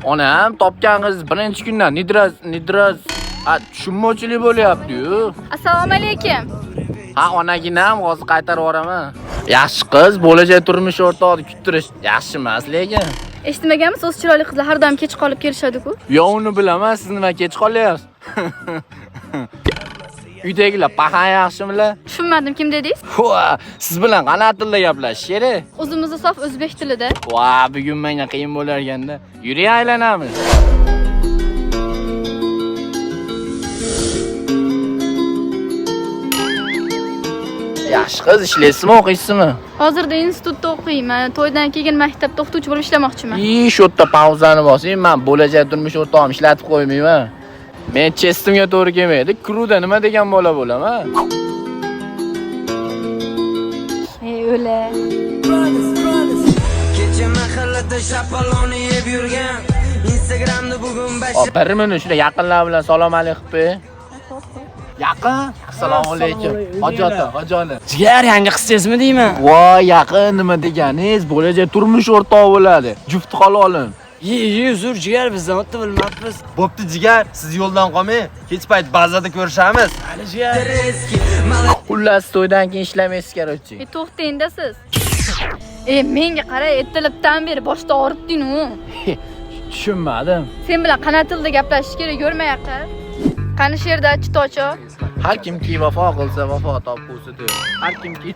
Onam topgan qiz birinchi kundan nidraz nidraz a tushunmovchilik bo'lyapti-yu. Assalomu alaykum. Ha, onaginam hozir qaytarib yuboraman. Yaxshi qiz bo'lajak turmush o'rtog'ini kuttirish yaxshi emas lekin. Eshitmaganmisiz, o'zi chiroyli qizlar har doim kech qolib kelishadi-ku. Yo, uni bilaman, siz nima kech qolyapsiz? Uydagilar paxan yaxshimilar? Tushunmadim, kim dedingiz? Va, siz bilan qanaqa tilda gaplashish kerak? O'zimizda sof o'zbek tilida. Va, bugun menga qiyin bo'lar ekanda. Yuring aylanamiz. Yaxshi qiz, ishlaysizmi, o'qiysizmi? Hozirda institutda o'qiyman. To'ydan keyin maktabda o'qituvchi bo'lib ishlamoqchiman. I, shu yerda pauzani bosing, men bo'lajak turmush o'rtog'im ishlatib qo'ymayman. Men chestimga to'g'ri kelmaydi. Kruda nima degan bola bo'laman? Ey o'la. Kecha mahallada shapaloni yeb yurgan Instagramda bugun Hop, bir minut shunda yaqinlar bilan salom alik qilib qo'y. Yaqin. Assalomu alaykum. Hoji ota, hoji ona. Jigar yangi qizsizmi deyman. Voy, yaqin nima deganingiz? Bo'lajak turmush o'rtog'i bo'ladi. Jufti halolim. Ye, ye, uzr jigar bizdan o'tdi bilmabmiz. Bo'pti jigar, siz yo'ldan qolmang. Kech payt bazada ko'rishamiz. Hali jigar. Xullas, to'ydan keyin ishlamaysiz, короче. E to'xtang-da siz. E menga qara, ertalabdan beri boshda og'ritding-u. Tushunmadim. Sen bilan qanaqa tilda gaplashish kerak, ko'rmayapti. Qani she'rda chitocho? Har kimki vafo qilsa vafo topqusidir. Har kimki